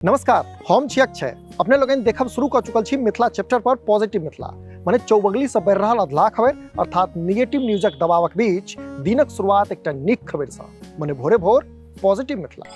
नमस्कार, हम छी अक्षय। अपने लोगन देखब शुरू कर चुकल छी मिथिला चैप्टर पर पॉजिटिव मिथिला, माने चौबगली से बढ़ि रहल अधलाह खबर अर्थात निगेटिव न्यूजक दबावक बीच दिनक शुरुआत एकटा नीक खबर से, माने भोरे भोर पॉजिटिव मिथिला।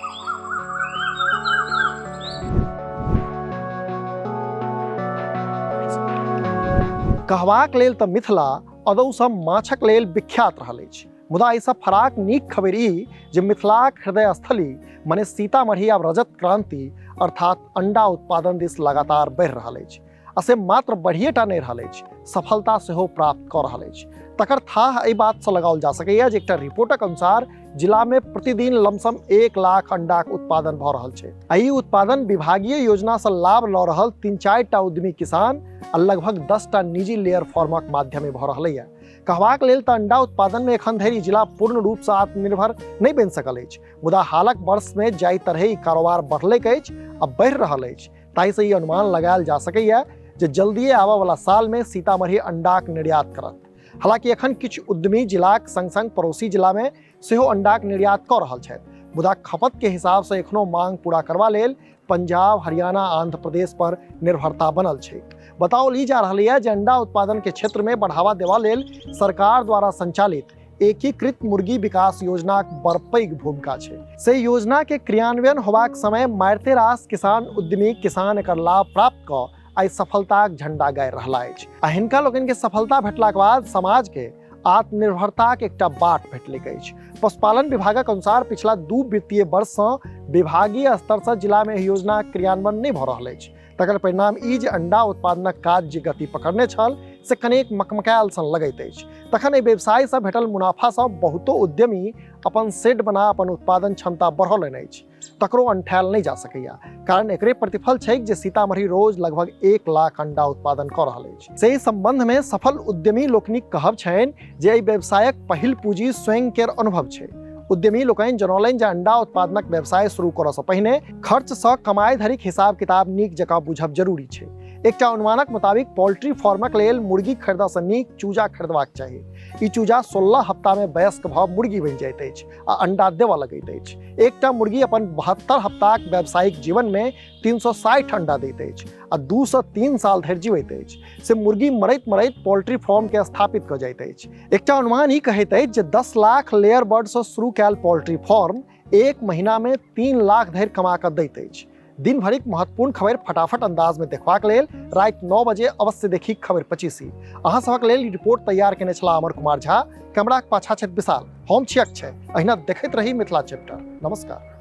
कहबाक लेल तऽ मिथिला अदौसँ माछक लेल विख्यात रहल अछि, मुदा एहिसँ फराक नीक खबरि ई जे मिथिलाक हृदय स्थली मने सीतामढ़ी आब रजत क्रांति अर्थात अंडा उत्पादन दिस लगातार बढ़ि रहल अछि। आ से मात्र बढ़िएटा नहि रहल अछि, सफलता सेहो प्राप्त कऽ रहल अछि। तकर थाह एहि बातसँ लगाओल जा सकैए जे एकटा रिपोर्टक अनुसार जिलामे प्रतिदिन लमसम 1 लाख अंडाक उत्पादन भऽ रहल छै। आ ई उत्पादन विभागीय योजनासँ लाभ लऽ रहल 3-4 टा उद्यमी किसान आ लगभग 10 टा निजी लेयर फार्मक माध्यमे भऽ रहलैए। कहबाक लेल तऽ अंडा उत्पादन में एखन धरि जिला पूर्ण रूप से आत्मनिर्भर नहीं बनि सकल अछि, मुदा हालक वर्ष में जाहि तरहे ई कारोबार बढ़लैक अछि आ बढ़ि रहल अछि, ताहि से ई अनुमान लगायल जा सकैए जे जल्दिए आबऽ वाला साल में सीतामढ़ी अंडाक निर्यात करत। हालांकि एखन किछु उद्यमी जिलाक संग संग पड़ोसी जिला में सेहो अंडाक निर्यात कऽ रहल छथि, मुदा खपत के हिसाब से एखनो मांग पूरा करबा लेल पंजाब, हरियाणा, आंध्र प्रदेश पर निर्भरता बनल छै। बताओल ई जा रहल यऽ जे अंडा उत्पादन के क्षेत्र में बढ़ावा देवा लेल सरकार द्वारा संचालित एकीकृत मुर्गी विकास योजनाक बड़ पैघ भूमिका छै। से योजना के क्रियान्वयन होबाक समय मारिते रास किसान उद्यमी किसान एकर लाभ प्राप्त कऽ आइ सफलताक झंडा गाड़ि रहला अछि। आ हिनका लोकनि के सफलता भेटलाक बाद समाज के आत्मनिर्भरताक एकटा बाट भेटलैक अछि। पशुपालन विभागक अनुसार पिछला 2 वित्तीय वर्षसँ विभागीय स्तरसँ जिलामे एहि योजनाक क्रियान्वयन नहि भऽ रहल अछि। तकर परिणाम ई जे अंडा उत्पादनक काज जे गति पकड़ने छल से कनेक मकमकायल सन लगैत अछि। तखन एहि व्यवसायसँ भेटल मुनाफासँ बहुतो उद्यमी अपन सेट बना अपन उत्पादन क्षमता बढ़ौलनि अछि, तकरो अंठायल नहि जा सकैया, कारण एकरे प्रतिफल छैक जे सीतामढ़ी रोज लगभग 1 लाख अंडा उत्पादन कऽ रहल अछि। से संबंध में सफल उद्यमी लोकनिक कहब छनि जे एहि व्यवसायक पहिल पूंजी स्वयं केर अनुभव छै। उद्यमी लोकनि जनौलनि जे अंडा उत्पादनक व्यवसाय शुरू करऽ सँ पहिने खर्च सँ कमाई धरिक हिसाब किताब नीक जकाँ बुझब जरूरी छै। एकटा अनुमानक मुताबिक पोल्ट्री फार्मक लेल मुर्गी खरीदऽ सँ नीक चूजा खरीदबाक चाही। ई चूजा 16 हफ्ता में वयस्क भऽ मुर्गी बनि जाइत अछि आ अंडा देबऽ लगैत अछि। एकटा मुर्गी अपन 72 हफ्ताक व्यावसायिक जीवन में 360 अंडा दैत अछि आ 2 से 3 साल धरि जीवैत अछि। से मुर्गी मरैत मरैत पोल्ट्री फार्म के स्थापित कऽ जाइत अछि। एकटा अनुमान ई कहैत अछि जे 10 लाख लेयर बर्ड सँ शुरू कयल पोल्ट्री फार्म 1 महीना में 3 लाख धरि कमा कऽ दैत अछि। दिन भरिक महत्वपूर्ण खबर फटाफट अंदाज में देखबाक लेल राति 9 बजे अवश्य देखी खबर 25। अहाँ सबक लेल रिपोर्ट तैयार केने छलाह अमर कुमार झा, कैमराक पाछा छथि विशाल, हम छी अक्षय। अहिना देखैत रही मिथिला चैप्टर। नमस्कार।